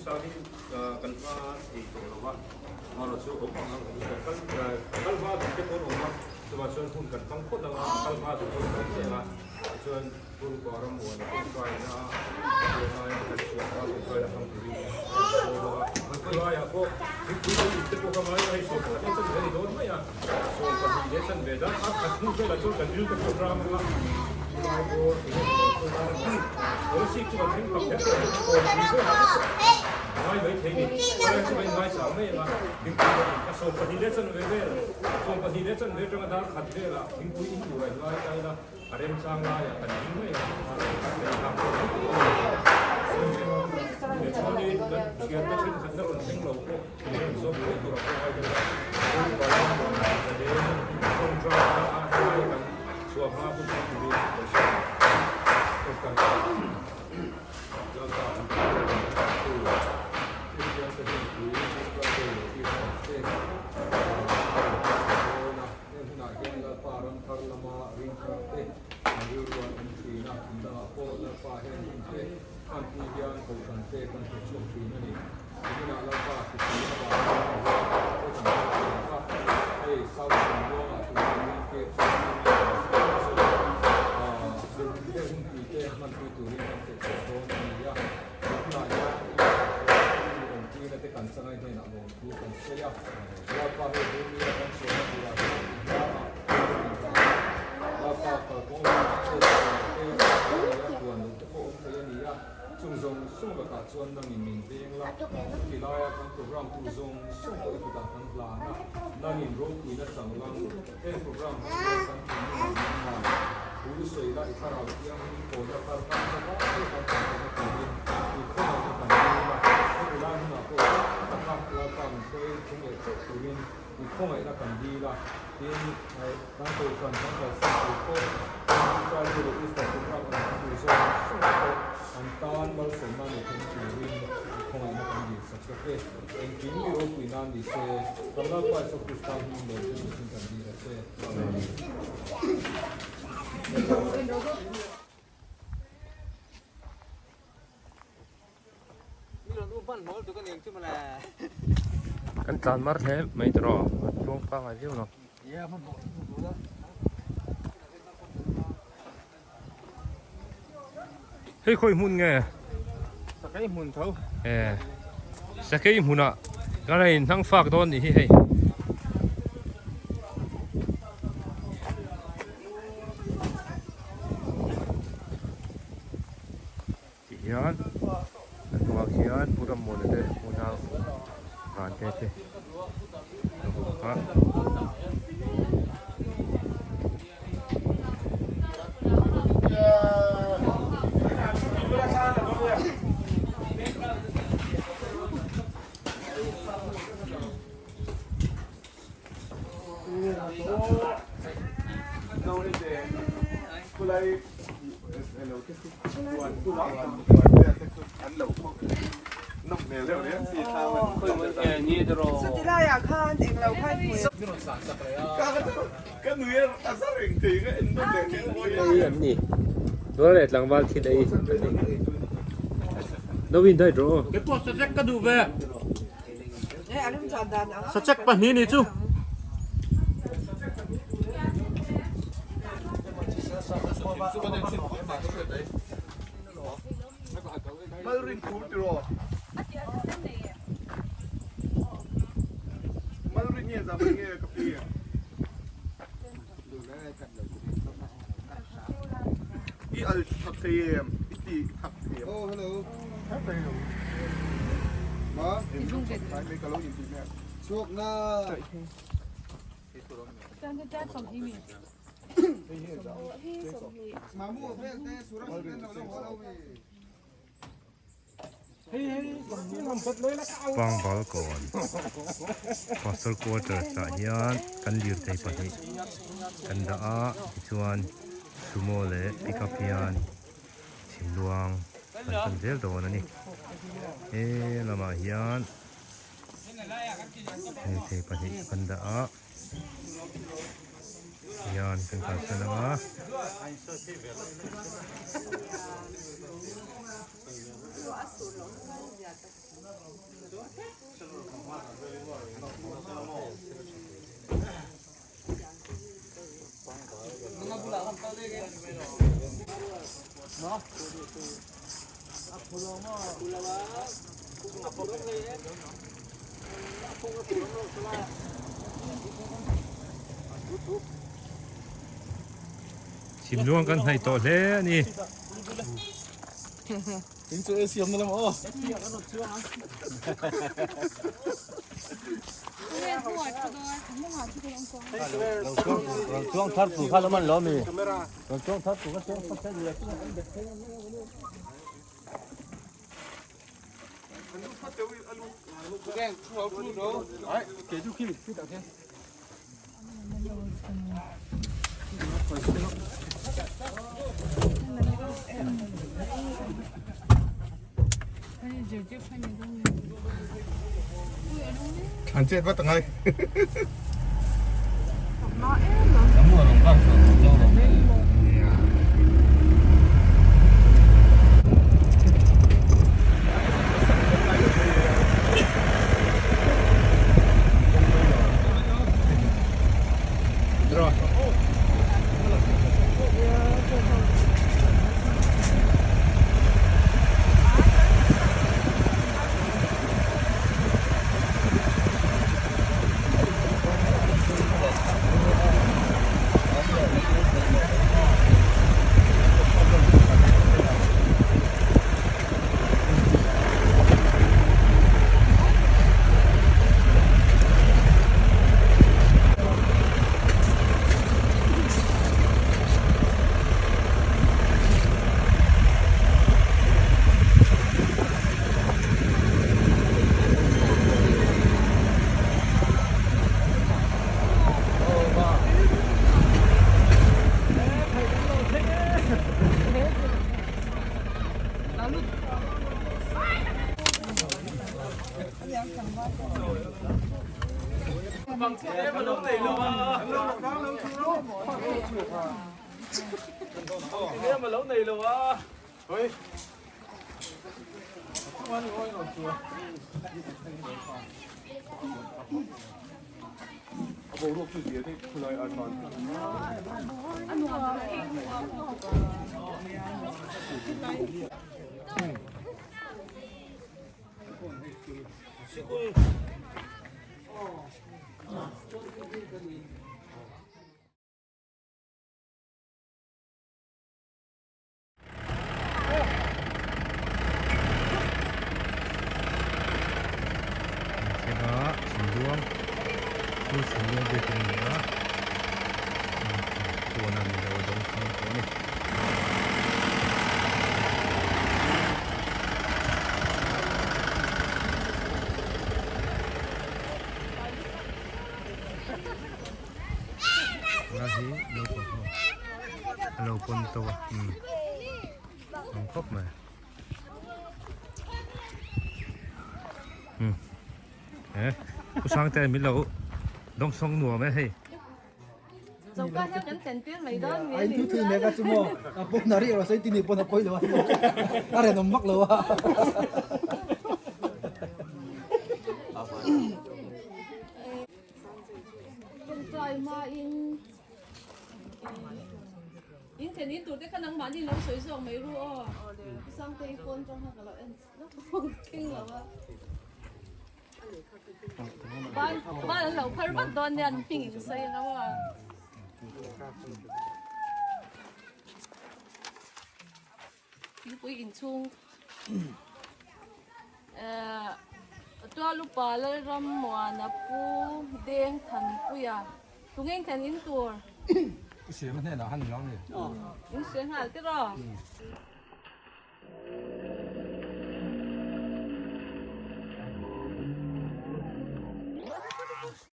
Remchang hi kan hma thei tawh lo va, amaherawhchu awm ang ang kan kal kal hma duh te pawh an awm a, chuvang chuan hun kan hmang phawt ang a, kal hma duh pawh an awm mai ang a, tichuan Purpa Rammuana tawngtaina hriatnaia kan chhuah hma tawngtaina hmang turin kan sawi bawk a, kan khawlaiah pawh mipui lo in te pawh ka ngai a, hei 12 leh chanve a ni dawn mai a, 12 leh chanve dan a khat hnu velah chuan kan ril te pawh ram ang a, khawlai bawr enge maw khawlai Kolasib chu kan thleng phak kher tawh lo, kawngpui velah te pawh a ngai mai thei ni, khawlai chu kan inngai chang mai ang a, thingpui pawh a 12 leh chanve vel, 12 leh chanve atanga dar khat velah thingpui in tur a inngai ta ila. A remchang laiah kan ding mai a, lei hak pawh hi a ni. Tichuanin kan thiante thenkhat na rawn thleng lo pawh rawn zawm mai tur a pawh ngai bawk a. Pawngpa lam zalen tawngtai na a helai kan chhuah hma hun hmang turin kan sawi tawngtai ta. Lalpa an tih ber ang tu Kristian te hun thu Good Friday leh Christmas te a rawn hmang chho dawn a. Heng hunah hian Lalpa ram thar lama ring thar te an rilru an awm thin a, kum dangah pawh Lalpa heng hun te hmanpui hian kohhran te kan hmu chhuak thin a ni. Kuminah Lalpa hripui avangin a rual te kan hmang thin a, hei South Chhimluangah tunah hian cave chu an hmang a, heng hunpui te hmanpui turin kan feh chhuak dawn a ni a, he hunah hian i awmpuina te kan changai hnenah lawmthu kan sawi a. Lalpa hei Burmia kan chhuahna turah hian i hmaah kan rawn inhlan a, Lalpa kalkawng lamah che chhuah te, Burmia tuan loh te pawh awm thei a ni a, chung zawng zawng lakah chuan nangin min veng la, chuti laia kan program tur zawng zawng pawh i kutah kan hlan a, nangin ropuina chang lang, heng program hmang hian kan thinlungah nangmah thu sawi la i thlarau thianghlim pawlna thar kan hmu vak vek a kan theihna turin i khawngaihna kan dil a, heti lai hunah pawh tak taka Lalpa min hruai thung leh theuh turin i khawngaihna kan dil a, tin kan kohhran kan kalsan tur pawh Good Friday leh Easter program an hmang tur zawng zawng te pawh an tan malsawmna ni thung turin i khawngaihna kan dil sak bawk e. Engkim mi ropui nan ni se, kan Lalpa Isua Krista hming lawm te chu kan dil a che. Amen. Kan tlan mar hle mai tawh a tluang pangai viau lo. Hei khawi hmun nge? Sakei hmun tho. E sakei hmunah kan rawn inhnang fak dawn nih hi hei. Ti hian a hnungah khian Pu Rammuana te unau Vante te a hmu bawk a. Nula leh tlangval thil ei No in dai rawh Sachek pahnih ni chu. Pangbalkawn Pastor Quarters ah hian kan lirthei pahnih kan dah a tichuan sumo leh pickup hian chhimluang kan pan zel dawn a ni he lamah hian lirthei pahnih kan dah a. Hian kan kalsan ang a. Chhimluang kan hnaih tawh hle a ni. An chet vat angai. Thleng a chhimluang chu chhimluang biakin a ni a pawn a ni lo a dawng chhung tawh a ni. Tuna hi naupang ho a lo pawn tawk a umm ang khawp mai umm he pu sangte min lo dawngsawng nuam e hei. Ai thu thui mek a chu maw a pawn a rih rawh se tini pawn a pawi lo a a renawm vak lo a. Tawngtai hmain in thlen in tur te kha nangmahni lo sawi zawk mai ru aw. Pu Sangtei phone tang kha ka lo en lawk thleng lo a. Ban ban an lo phar vat dawn nia an hming in sawi ang a. Thingpui inchhung Tualupa Lalram Muana Pu Deng Thanpuia tunge in thlen in tur? I siam a hnenah han ni lo ni. In hre nghal tiraw?